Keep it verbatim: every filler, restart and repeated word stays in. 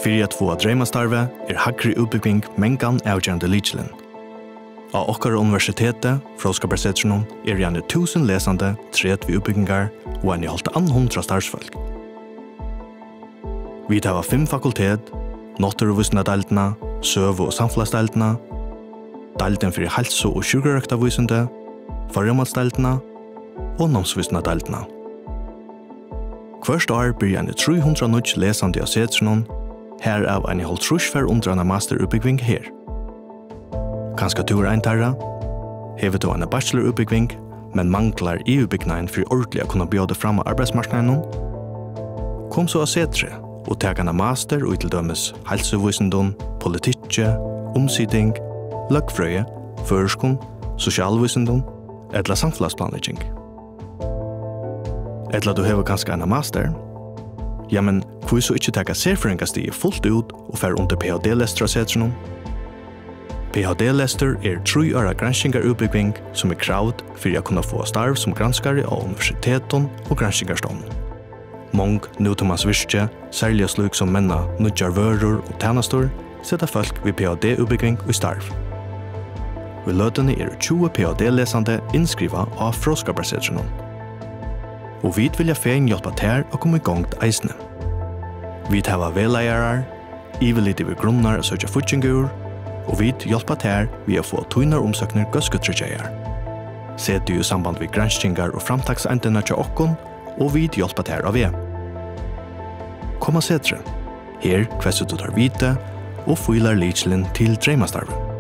Fyri at fáa dreymastarvið er hægri útbúgving mangan avgerandi lykilin. Á okkara universiteti, Fróðskaparsetrinum, eru í eini túsund lesandi, tretivu útbúgvingar og eini hálvt annað hundrað starvsfólk. Vit hava fimm fakultet, náttúruvísindadeildina, søgu- og samfelagsdeildina, deildin fyri heilsu- og sjúkrarøktarvísindi, føroyamálsdeildina og námsvísindadeildina. Hvørt ár byrja eini trý hundrað nýggj lesandi á Setrinum, harav eini hálvtrýss fara undir eina masterútbúgving her. Kanska tú ert ein teirra? Hevur tú eina bachelorútbúgving, men manglar yvirbygnaðin fyri ordiliga at kunna bjóða teg fram á arbeiðsmarknaðinum? Kom so á Setrið og tak eina master í til dømis heilsuvísindum, politikki, umsiting, løgfrøði, føroyskum, sosialvísindum ella samfelagsplanlegging. Ella tú hevur kanska eina master? Jamen, hví so ikki taka serfrøðingastigið fult út og fara undir P H D-lestur á Setrinum? P H D-lestur er trý ára granskingarútbúgving, sum er kravd fyri at kunna fáa starv sum granskari á universitetum og granskingarstovnum. Mong nútímans virki, serliga slík sum menna nýggjar vørur og tænastur, seta fólk við P H D-útbúgving í starv. Í løtuni eru tjúgu P H D-lesandi innskrivað á Fróðskaparsetrinum. Og vit vilja fegin hjálpa tær at koma í gongd eisini. Vit hava vegleiðarar, yvirlit yvir grunnar at søkja fígging úr, og vit hjálpa tær við at fáa tínar umsóknir góðskutryggjaðar. Set teg í samband við granskingar- og framtakseindina hjá okkum, og vit hjálpa tær á veg. Kom á Setrið. Her hvassar tú tær viti og fílar lykilin til dreymastarvið.